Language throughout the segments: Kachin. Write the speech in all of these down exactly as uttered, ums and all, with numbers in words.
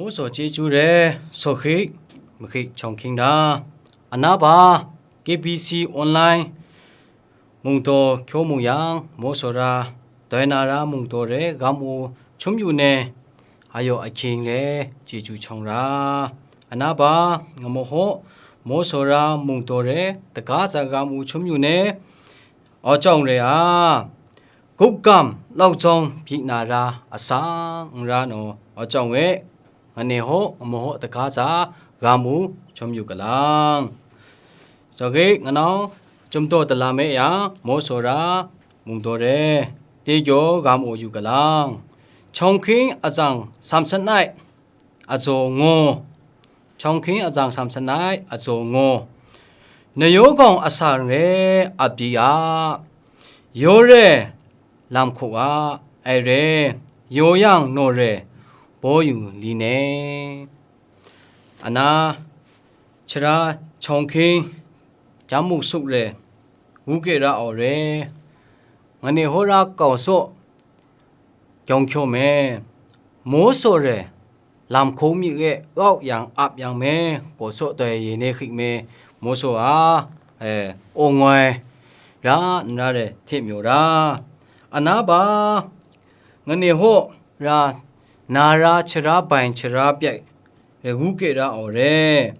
Moso chyeju re, so hkrik, mahkrik chawng hkying da. Anapa, K B C online mungdaw hkyaw mu yang, Moso ra, doi na ra mungdaw re, gam u, chum yu ne, ayo ahkying re, chyeju chawng ra. Anapa, ngamaho, Moso ra mungdaw re, daga za gam u, chum yu ne, aw jawng re a, gup gam lau jawng byi na ra asang n ra naw, aw jawng e, ngane ho, ngamaho daga za, gam u, chum yu galang. Zagik nganau, chum daw dalam e yang, Moso ra, mungdaw re, tigyaw gam u yu galang. Chawng hkying azang samsanai, azaw ngo. Chawng hkying azang samsanai, azaw ngo. Nayo gawng asang re, a byi a. Yaw re, lam hku a, ai re, yaw yang naw re, baw yu li ne. Ana, chara chawng hkying, jam mu suk re, wu ke ra aw re, ngane hora kau saw, gyawng hkyaw me, Moso re, lam hkung mi e, au yang, ap yang me, gaw saw doi ye ne hkrik me, Moso a, e, aw ngoi, ra, n ra re, hte myaw ra, ana ba, ngane ho, ra, na ra, chara bai, chara pyak, re, wu ke ra aw re.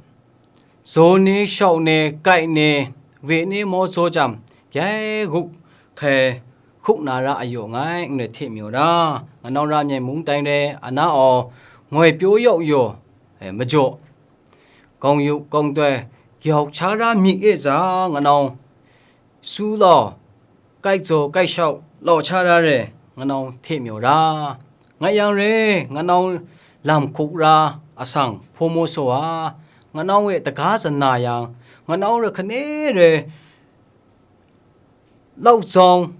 Zaw ne, shau ne, kai ne, we ne, maw zaw jam, gyai gup hkai hkup na ra a yaw ngai, n rai hte myaw ra, nganau ra myai mung tai re, ana aw, ngoi pyaw yau yaw, e, majaw, gawng yup, gawng doi, gyau sha ra myit e za, nganau, su lau, kai zaw, kai shau, lau sha ra re, nganau hte myaw ra, ngai yang re, nganau lam hkuk ra, asang, hpaw maw saw a, nganau e daga zan na yang, nganau re hkane re, lau zang,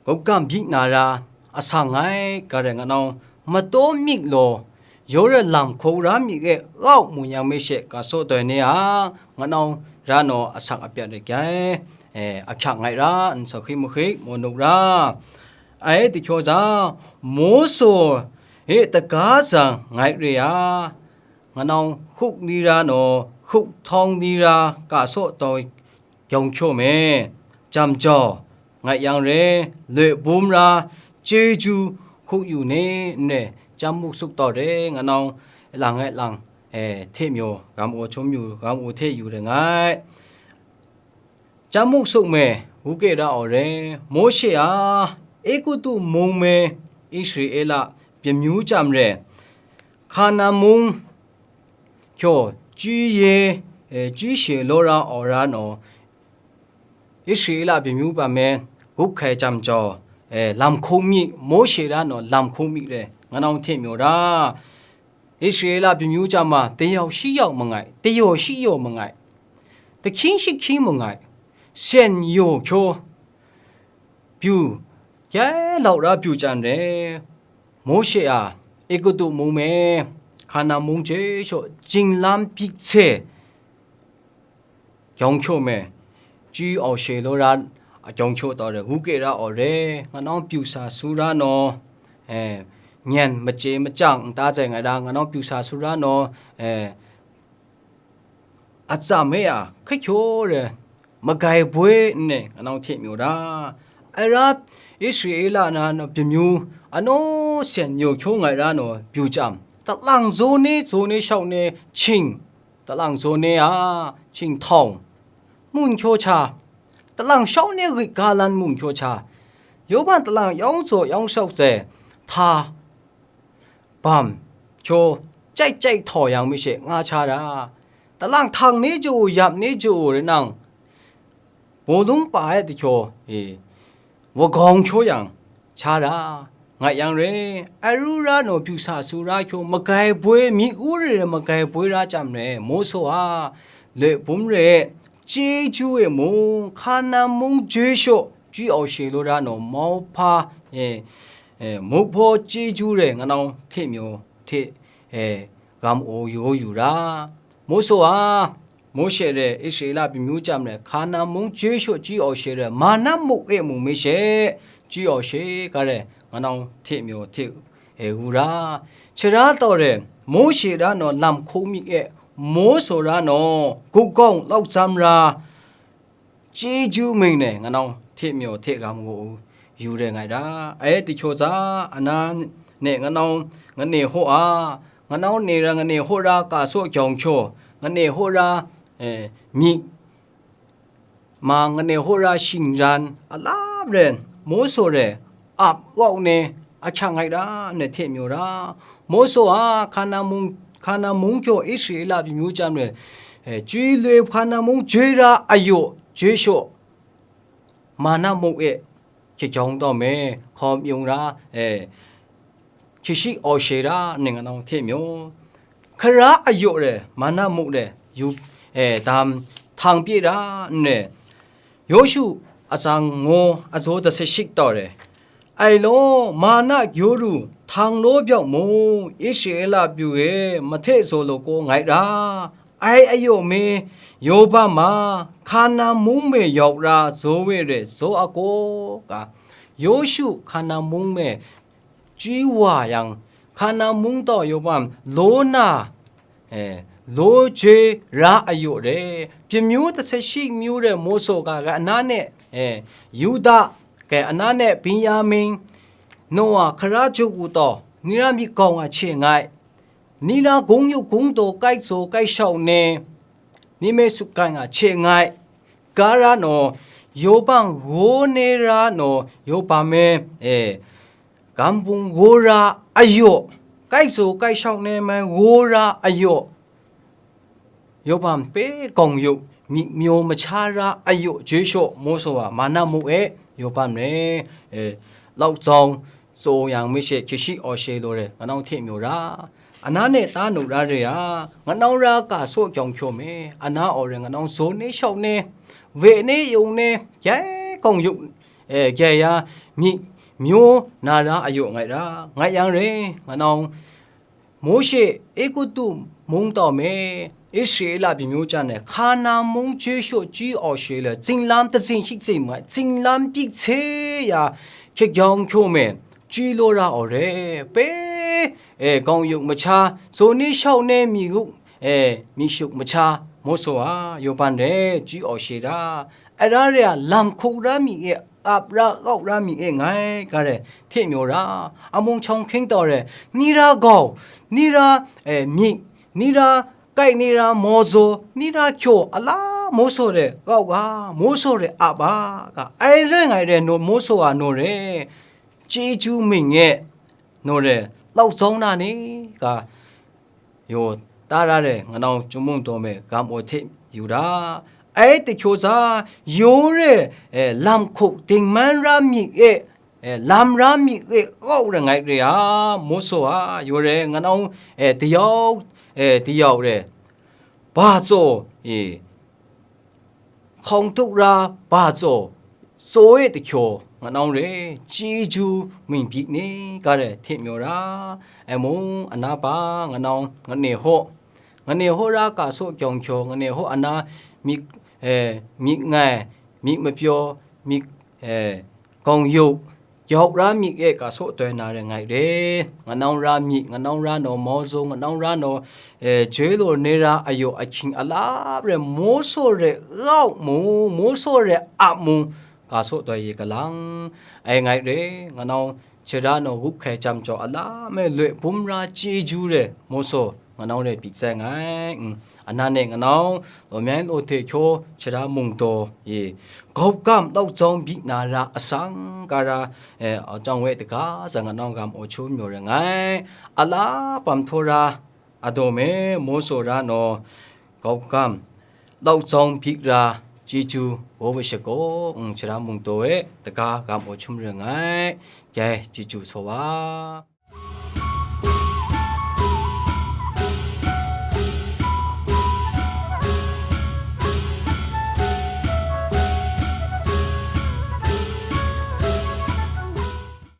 gup gam byi na ra, asang ngai, ga re nganau, mataw myit law, yaw re lam hkuk ra myit e, au mu yang me she, ga saw doi ne a, nganau ra naw, asak apyat re gyai, e, ahkyak ngai ra, n sa hkrik mahkrik, maw nuk ra, ai dahkyaw za, Moso e daga zang ngai re a, nganau hkuk ni ra naw, hkuk htawng ni ra, ga saw doi, gyawng hkyaw me, jam jau, ngai yang re, loi bum ra, chyeju hku yu ne, n re, jam muk suk tau re, nganau lang e lang, e, hte myaw, gam u htum yu, gam u hte yu re ngai. Jam muk suk me, wu ke ra aw re, Mawshe a, Egutu mung me, Israela byamyu chyam re, Hkanan mung hkyaw, chyu ye, e, chyu she law ra aw ra naw, Israela byamyu bam me gup hkai jam jau, e, lam hkung myit, Mawshe ra naw lam hkung myit re, nganau hte myaw ra, Israela byamyu jam ma, dayau shi yau mangai, dayaw shi yaw mangai, dahkying shi hkying mangai, sen yaw hkyaw, byu, gyai lau ra byu chyam re, Mawshe a, Egutu mung me, Hkanan mung je shaw, jinglam bik hte, gyawng hkyaw me, chyu au she law ra, a gyawng hkyaw tau re, wu ke ra aw re, nganau pyu sa su ra naw, e, nyan maje machyang nta zai ngai ra, nganau pyu sa su ra naw, e, atsam e a, hkahkyaw re, magai boi nne, nganau hte myaw ra, ai ra, Israela na, na byamyu, anaw sen yaw hkyaw ngai ra naw, byu chyam, talang zaw ne, zaw ne, shau ne, hkying, talang zaw ne a, hkying htawng, mun hkyaw cha, talang shau ne, grit ga lan mun hkyaw cha, yawban talang yawng zaw yawng shau zai, hta, bam, hkyaw, chyai chyai htaw yang mi she nga cha ra, talang htang ne jaw u, yap ne jaw u re nang, bawlung pa ai dahkyaw, e, wagawng hkyaw yang, cha ra, ngai yang re, ai ru ra naw pyu sa su ra hkyaw, magai boi, myi u re re magai boi ra chyam re, Mawshe a, loi bum re, chyeju e mung, Hkanan mung je shaw, chyu au she law ra naw, mauhpa, e, e, mauhpaw chyeju re, nganau hte myaw hte, e, gam o yaw yu ra, Mawshe a, Mawshe re, Israela byamyu chyam re, Hkanan mung je shaw chyu au she re, Manna muk e mung mi she, chyu au she ga re, nganau hte myaw hte, e, wu ra, shara taw re, Mawshe ra nnaw lam hkung myit e, Mawsa ra nnaw gukgawng lauk tsam ra, chyeju ming ne nganau hte myaw hte gam gaw u yu re ngai ra. Ai dahkyaw za, ana ne nganau ngane haw a, nganau ne ra ngane haw ra ka saw gyawng hkyaw, ngane haw ra, eh, myit, ma ngane haw ra shingran, a lap ren, Mawsa re, ap wau ne, ahkyang ngai ra, ne hte myaw ra, Mawsa a, Hkana mung, Hkana mung kyaw Israela byin myu jam re, eh, chyoi loi Hkana mung joi ra ayu, joi shaw, mana muk e, hkye kyawng taw me, hkawm yung ra, eh, hkye shi aw she ra, ning anawng hte myaw, hkara ayu re, mana muk re, yu, eh, dam htang pyi ra, n re, Yawshu atsang ngaw azaw dasa shik taw re, Ai law, mana gyaw ru, htang law byawk mu, Israela byu e, mahte zaw law kaw ngai ra, ai ayu me, Yawbam ma, Hkana mung me yawk ra, zaw we re, zaw a kaw, ga, Yawshu Hkana mung me, chyoi wa yang, Hkana mung taw Yawbam, law na, eh, law joi ra ayu re, byamyu dasa shi myu re Mawsa ga, ga ana ne, eh, Yuda, ga ana ne Benyamin, Noa hkara ju u taw, ni ra myit gawng a hte ngai, ni ra gung yu gung daw kai tsaw kai shau ne, ni me suk kai nga hte ngai, ga ra naw, Yawbam gaw ne ra naw, Yawbam me, eh, gam bung gaw ra ayu, kai tsaw kai shau ne mai gaw ra ayu, Yawbam pe gawng yu, myit myaw masha ra ayu, joi shaw Mawsa a, mana muk e, Yawbam re, eh, lauk tsawng, tsaw yang mi she, hkye shi aw she law re, nganau hte myaw ra. Ana ne ta nu ra re a, nganau ra ka saw gyawng hkyaw me, ana aw re, nganau zaw ne shau ne, we ne yung ne, gyai gawng yu, eh, gyai ya, myit myaw na ra ayu ngai ra, ngai yang re, nganau Mawshe, Egutu mung taw me, Israela byin myu jan e, Hkana mung joi shaw joi aw she le, tsinglam tatsin shik tsin mai, tsinglam pyik hte ya, hkye gyawng hkyaw me, joi law ra aw re, pe, e, gawng yu masha, zaw ni shau ne mi gu, e, mi shuk masha, Mawsa a, Yawbam re, joi aw she ra, ai ra re a, lam hkuk ra mi e, ap ra, kau ra mi e ngai, ga re, hte myaw ra, amung chyawng hkying taw re, ni ra gau, ni ra, e, myit, ni ra kai, ni ra mawzaw, ni ra hkyaw, a la Mawsa re, kau ga, Mawsa re, ap a, ga, ai rai ngai re, naw Mawsa a naw re, chyeju ming e, naw re, lau zau na ni, ga, yaw ta ra re, nganau chyum mung daw me, gam aw hte yu ra. Ai dahkyaw za, yaw re, e, lam hkuk dingman ra myit e, e, lam ra myit e, kau ra ngai re a, Mawsa a, yaw re, nganau, e, dayau, e, dayau re, ba tsaw, e, hkawng tuk ra ba tsaw, tsaw e dahkyaw, nganau re, chyeju ming byi ni, ga re, hte myaw ra, ai mung, ana ba, nganau, ngane haw, ngane haw ra ka saw gyawng hkyaw, ngane haw ana myit, e, myit ngai, myit mapyaw, myit, e, gawng yu, gyawk ra myit e ka saw doi na re ngai re, nganau ra myit, nganau ra naw mawzaw, nganau ra naw, e, joi law ni ra ayu ahkying a lap re, Mawsa re kau mu, Mawsa re ap mu, ka saw doi ye galang, ai ngai re, nganau shara naw gup hkai jam jaw a lap me loi bum ra chyeju re, Mawsa, nganau re pyi tsai ngai, mm. Anan e nganau, lawmyai law hte hkyaw shara mung daw e, gau gam lau zau byi na ra asang ga ra, e, a jang we daga za nganau gam aw htum yaw re ngai, a la bam htaw ra, a daw me, Mawsa ra naw, gau gam, lau zau byi ra, chyeju, wa wa shagaw, mm, shara mung daw e, daga gam aw htum re ngai, gyai chyeju saw wa.